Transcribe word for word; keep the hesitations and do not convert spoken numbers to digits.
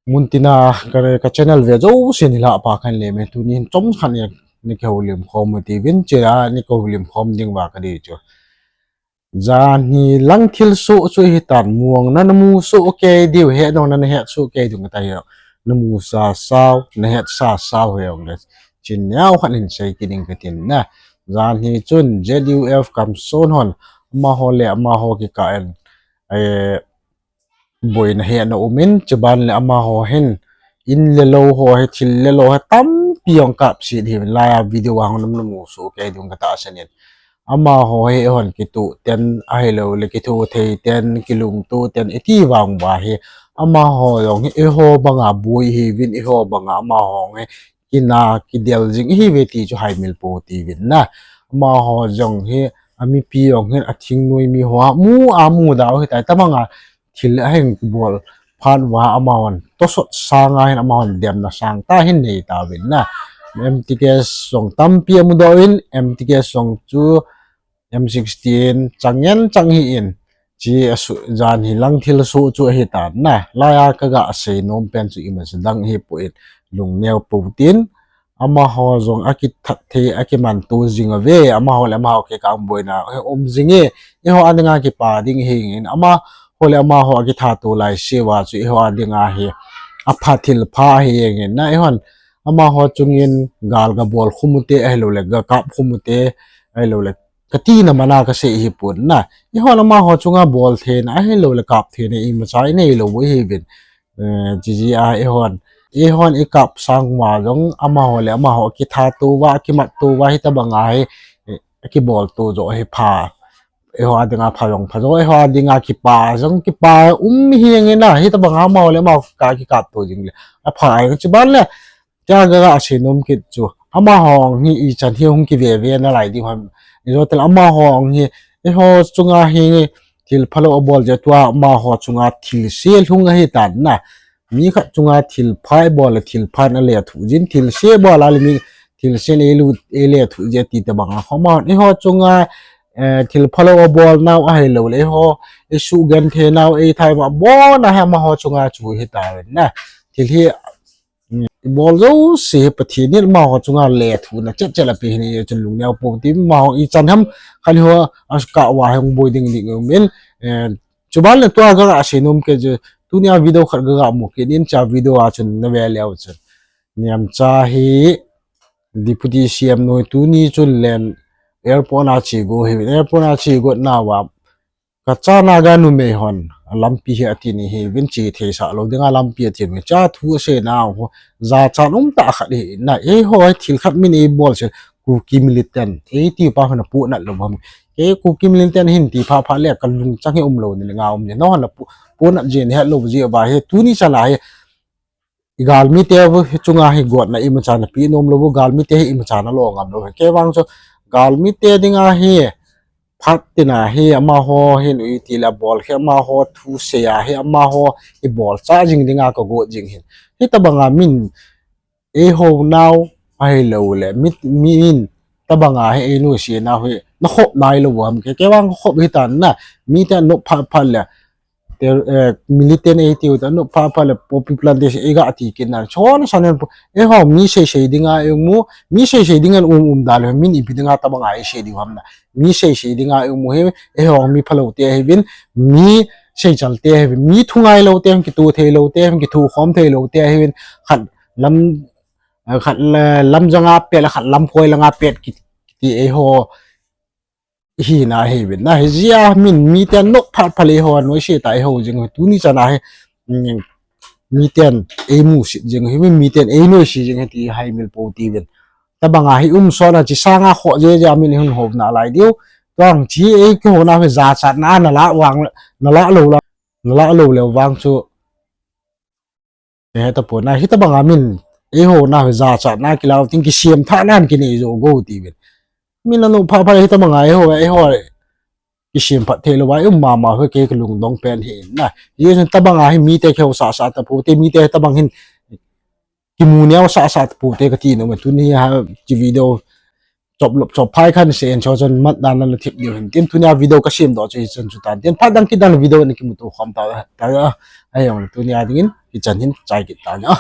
Muntina ka, ka channel ve jousen hilou pha khat le me, tuni hin chomkhat ni, ni kihoulim khom u tivin, chea ni kihoulim khom ding uva kadei chu. Janhi lang thilsoh chu hitan, muang na namu soh kei diu, hetnom na nahet soh kei diu kati ahi. Namu sa sao, nahet sa sao hijongle, chin neo khat hin sei kit ding katin na. Janhi chun Z U F Kamson hon, amaho le amaho kikah in, eh, boina hetna umin, chuban le amaho hin, in le lou ho hi, thil le lou ho hi tampi jong kap sit hi, laiya video a hung nam namu soh kei diu katahsan in. Amaho hi eihon kituh ten ahilou le kithoh thei ten, kilungto ten, iti vang uva hi, amaho jong hi eiho banga boi hiuvin, eiho banga amaho jong hi kina kidel jing ihiuve ti chu haimil pou tivin na. Amaho jong hi, amipi jong hin athingnoi mi ho amu, amu dau hitai, tabanga thil ahin kibol phat uva amahon tosot sanga hin amahon demna sangtah hin nei tauvin na. M T K jong tampi amudoh in, M T K jong chu M sixteen chang ngen chang hi in, chi asu, janhi lang thilsoh chu ahitan na. Laiya kaga seinom pen chu imacha dang hipon, lungneo pou tin, amaho jong akithat thei, akimanto jing uve, amaho le amaho kikah boina hi um jing e, eiho a dinga kipa ding hi in, amaho le amaho akithat to laiseuva chu eiho a dinga hi apha thil pha hi jeng in na, eihon amaho chungin gal gabol khum u te, ahilou le gakap khum u te, ahilou le katina mana kasei hipon na. Eihon amaho chunga bol theina, ahilou le kap theina imacha inei lou u ihiuvin. Eh, jiji a eihon, eihon ikap sang uva jong amaho le amaho akithat to uva, akimat to uva, hitabanga hi, eh, kibol to jo hi pha. Eiho a dinga pha jong pha jo, eiho a dinga kipa jong kipa um hi jeng in na, hitabanga amaho le amaho kikah kikap to jing le apha ahi, chuban le. Tia kaga seinom kit chu, amaho jong hi ichan hi hung kive ve nalai diu ham. Ijo tile amaho jong hi, eiho chunga hi thil phalou abol jeh tua amaho chunga thilse lhung ahitan na. Mi khat chunga thil pha ibol le thil phan alethuh jin, thilse bol a le mi thilse eilu, eilethuh jeh ti tabanga khoma. Eiho chunga, eh, thil phalou abol nau ahilou le eiho, eisugenthei nau, eithaima abol na hi amaho chunga chu hitauvin na. Thil hi, mm, ibol jouse hi Pathen in amaho chunga lethuhna chet chet ape hi, chun lungneo pou tin amaho ichan ham khat ho akah uva hung boi ding ding umin, eh, chuban le tua kaga seinom kit chu, tunia video khat kaga mu kit in, chua video a chun nave leu chun. Nemcha hi Deputy C M noi tuni chun len airport a che go hi, airport a che go nauva, kachana ga numei hon, lampi hi ati ni hi, vin che thei sah lou dinga lampi ati ni, chua thu asei nau ho, jachat umtah khat hi na, eiho hi thil khat min eibol sel, Kuki militant, eiti pa hon apohnat lou ham. Kei Kuki militant hin ti pha pha le kalungchang hi umlou ni le nga um ni, nahon apoh, pohnat jin hetlou ji uva hi, tuni chan a hi, igalmite hi chunga hi gotna imacha napeh nom lou u, galmite hi imacha nalo ngam lou. Kei vang chu galmite dinga hi phat tina hi amaho hin iti le bol hi, amaho thusei a hi amaho ibol cha jing dinga kagot jing hin. Hitabanga min eihou nau ahilou le mi, min tabanga hi einoise nau hi nakhop nailou u ham, kei, kei vang khop hitan na, mite anop phat phat le, te, eh, militant eitiu te anop phat phat le poppy plantation eiga ti kit na, chon asan hen po, eiho mi sei sei dinga eimu, mi sei sei dinga um um da le, min ipi dinga tabanga eisei diu ham na, mi sei sei dinga eimu hi, eiho mi phalou te hiuvin, mi seichal te hiuvin, mi thungailou te, kitoh theilou te, kithokhom theilou te hiuvin, khat lam, eh, khat la, lamjang a pet le khat lamkoi langa pet kiti, kiti eiho hina hiuvin na, hijeh a min miten anop phat phat le eiho noise tah eiho jing u, tuni chan a hi, mm, miten eimusit jing u, miten einoise jing u ti haimil pou tivin. Tabanga hi um sot a chi sanga khoh jeh jeh a min hun hou nalai diu. Tuang chi eikihouna hi jachatna nala vang, nala lou la, nala lou leu vang chu He tapon a, hitabanga min eiho na jachatna kilau ting, kisem thahna kinei jou go tivin. Min anop phat phat hitabanga eiho, eiho kisem phat thei lou a i um mama hi kei kalungdong pen hi na. Hitabanga hi mite kihou sah sah tapou te, mite tabang hin kimu neo sah sah tapou te kati nom e. Tuni hi video chop lop chop phai khan se en cho chun mat dan la thip diu hin tin, tunia video ka sem doh chu hichan chu tan tin, phat dang kit dan video ni kimuto khom ta ta. Ahi jong tunia dingin hichan hin chai kit ta na.